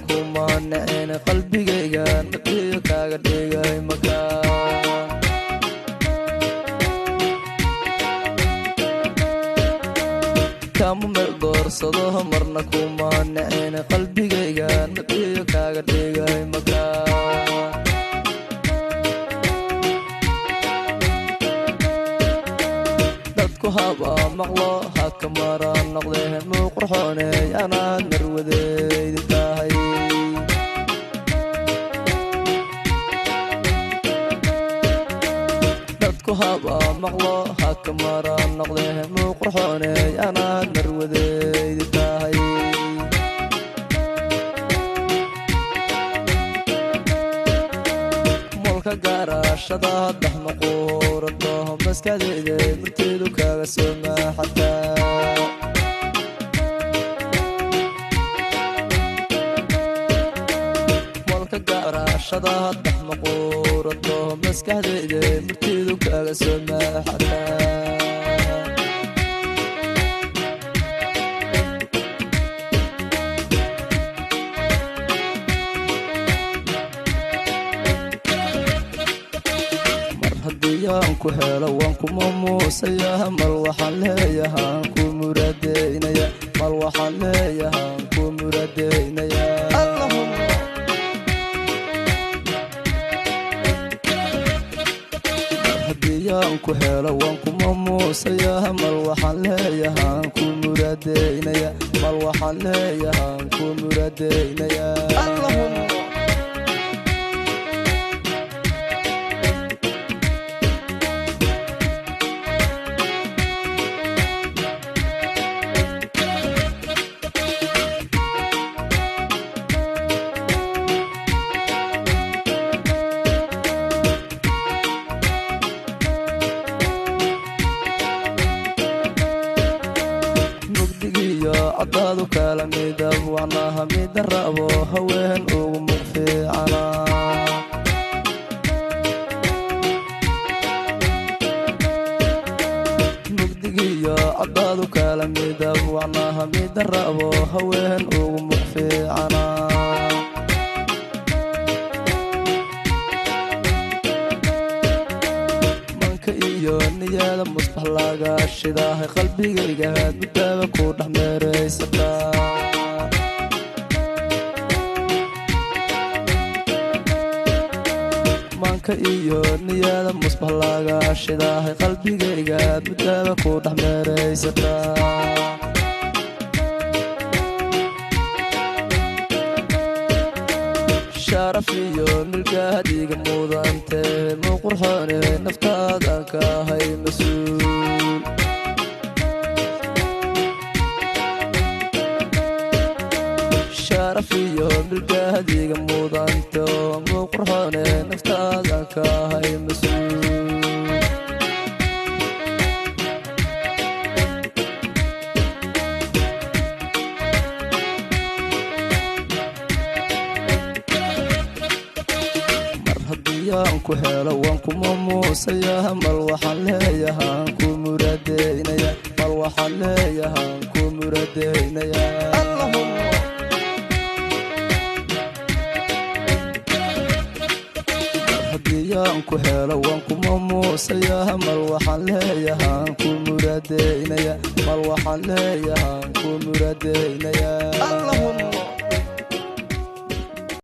kuma nacin qalbigayga naqiyo kaaga dhigay makaa. Kama meel doorsado marna kuma nacin qalbigayga naqiyo kaaga dhigay makaa. Dadku haba maqlo ha ka mara noqdee muu qurxooney anaad marwadeyda tahay. Dadku haba maqlo ha ka mara noqdee muu qurxooney anaad marwadeyda tahay. Moolka gaarashada dhaxmaquurato maskaxdeyda murteedu kaaga soo maaxataa. Moolka gaarashada dhaxmaquurato maskaxdeyda murteedu kaaga soo maaxataa. Mar haddii aan ku helo waan kuma muusayaa, mal waxaan leeyahaan ku muraadaynaya, mal waxaan leeyahaan ku muraadaynaya. Allahumma mar haddii aan ku helo waan kuma muusayaa, mal waxaan leeyahaan ku muraadaynaya, mal waxaan leeyahaan ku muraadaynaya. Allahumma mugdigiyo caddaadu kala midab wacnaha mida rabo haween ugu muq fiicana. Mugdigiyo caddaadu kala midab wacnaha mida rabo haween ugu muq fiicana. Manka iyo niyada musbax laga shidahay qalbigayga mudaba ku dhex meeraysataa. Manka iyo niyada musbax laga shidahay qalbigayga mudaba ku dhex meeraysataa. Sharaf iyo milgaadiga mudante muu qurxoone naftaadaan ka ahay mas-uul. Sharaf iyo milgaadiga mudanto muu qurxoone naftaadaan ka ahay mas-uul. Mar haddii aan ku helo waan kuma muusayaa, mal waxaan leeyahaan ku muraadaynaya, mal waxaan leeyahaan ku muraadaynaya. Allahumma mar haddii aan ku helo waan kuma muusayaa, mal waxaan leeyahaan ku muraadaynaya, mal waxaan leeyahaan ku muraadaynaya. Allahumma.